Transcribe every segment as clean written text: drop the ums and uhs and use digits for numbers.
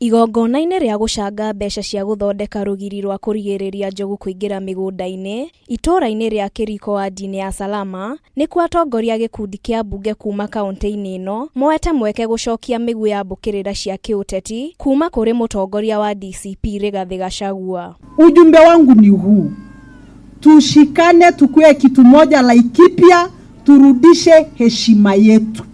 Igongona-inĩ rĩa gũcanga mbeca cia gũthondeka rũgiri rwa kũrigĩrĩria njogu kũingĩra mĩgũnda-inĩ itũũra-inĩ rĩa Kĩriko wadi-inĩ ya Salama, nĩkuo atongoria a gĩkundi kĩa mbunge kuma kauntĩ-inĩ ĩno moete mweke gũcokia mĩguĩ ya mbũkĩrĩra cia kĩũteti kuma kũrĩ mũtongoria wa DCP Rigathĩ Gachagua. Ujumbe wangu ni huu, tushikane, tukue kitu moja Laikipia, turudishe heshima yetu.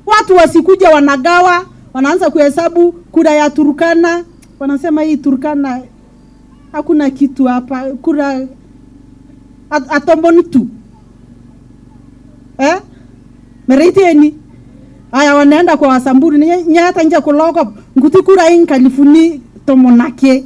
Watu wasikuja wanagawa, wanaanza kuhesabu kura ya Turkana, wanasema hii Turkana hakuna kitu hapa, kura atombonitu eh? Mereitieni aya, wanaenda kwa Wasamburu nyata nje kuloko nkuti kura hii kalifuni tomonake.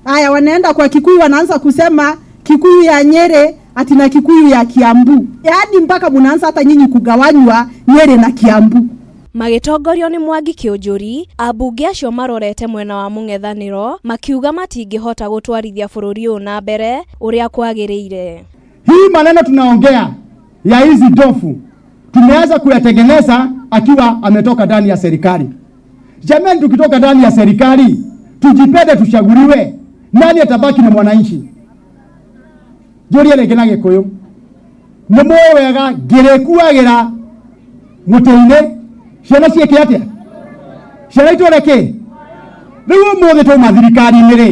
Aya, wanaenda kwa Kikuyu wanaanza kusema Kikuyu ya Nyeri ati na Kikuyu ya Kiambu, yaani mpaka munaanza hata nyinyi kugawanywa Nyeri na Kiambu. Magĩtongorio nĩ Mwangi Kĩũnjũri, ambunge acio marorete mwena wa mũng'ethanĩro makiuga matingĩhota gũtwarithia bũrũri ũyũ na mbere ũrĩa kwagĩrĩire. Hii maneno tunaongea ya hizi ndovu tumeanza kuyatengeneza akiwa ametoka ndani ya serikali. Jamani, tukitoka ndani ya serikali tujipende, tuchaguliwe, nani atabaki na mwananchi? Njũrie rĩngĩ na Gĩkũyũ, nĩ mũĩ wega ngĩrĩkuagĩra mũtĩ-inĩ ciana ciĩke atĩa? Ciana itware kĩ? Rĩu ũmũthĩ twauma thirikari-inĩ rĩ,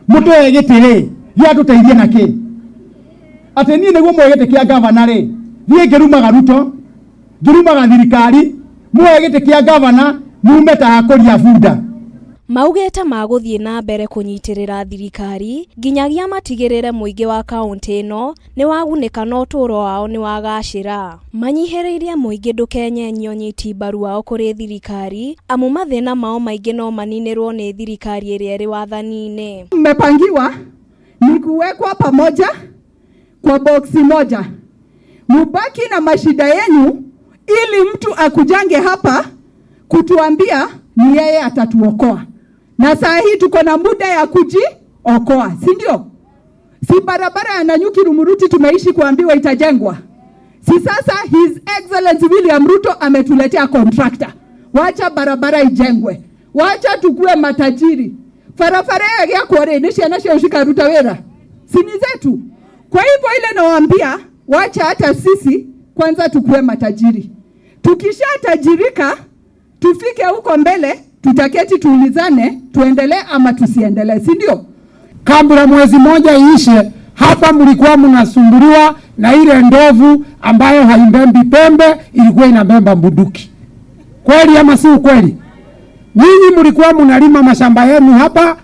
mũtũhe gĩtĩ rĩ, gĩatũteithia na kĩ? Atĩ niĩ nĩguo muoe gĩtĩ kĩa gavana rĩ, thiĩ ngĩrumaga Ruto, ngĩrumaga thirikari, muoe gĩtĩ kĩa gavana mume ta akũria bunda. Maugĩte magũthiĩ na mbere kũnyitĩrĩra thirikari nginyagia matigĩrĩre mũingĩ wa kauntĩ ĩno nĩ wagunĩka na ũtũũro wao nĩ wagacĩra. Manyihĩrĩirie mũingĩ ndũkenyenyie ũnyiti mbaru wao kũrĩ thirikari amu mathĩna mao maingĩ no maninĩrwo nĩ thirikari ĩrĩa ĩrĩ wathani-inĩ. Mmepangiwa ni kuwekwa pamoja kwa boksi moja, mubaki na mashida yenyu, ili mtu akujange hapa kutuambia ni yeye atatuokoa. Na saa hii tuko na muda ya kujiokoa, si ndio? Si barabara ya Nanyuki Rumuruti tumeishi kuambiwa itajengwa? Si sasa His Excellency William Ruto ametuletea contractor. Wacha barabara ijengwe, wacha tukue matajiri. Barabara ya gyakwo rĩ nĩ ciana cio cikaruta wĩra, si ni zetu? Kwa hivyo ile nawaambia, wacha hata sisi kwanza tukue matajiri. Tukishatajirika tufike huko mbele, tutaketi tuulizane, tuendelee ama tusiendelee, si ndio? Kabla mwezi moja iishe, hapa mlikuwa mnasumbuliwa na ile ndovu ambayo haimbembi pembe, ilikuwa inabemba bunduki. Kweli ama si ukweli? Nyinyi mlikuwa mnalima mashamba yenu hapa,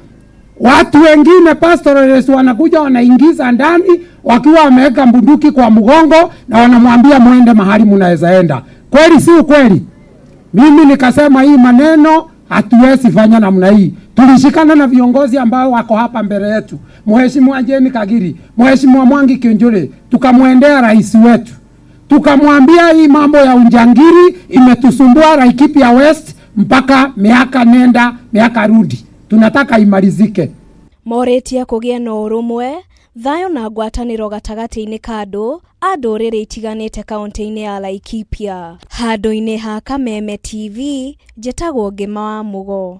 watu wengine pastoralists wanakuja wanaingiza ndani wakiwa wameweka bunduki kwa mgongo na wanamwambia muende mahali mnaweza enda. Kweli si ukweli? Mimi nikasema hii maneno hatuwezi fanya namna hii. Tulishikana na viongozi ambao wako hapa mbele yetu, Mheshimiwa Jane Kagiri, Mheshimiwa Mwangi Kiunjuri, tukamwendea rais wetu tukamwambia hii mambo ya ujangili imetusumbua Laikipia West mpaka miaka nenda miaka rudi, tunataka imalizike. Morĩtie kũgĩe na ũrũmwe, thayũ na ngwatanĩro gatagatĩ-inĩ ka andũ a ndũrĩrĩ itiganĩte kaunti-inĩ ya Laikipia. Handũ-inĩ ha Kameme TV, njĩtagwo Ngĩma wa Mũgo.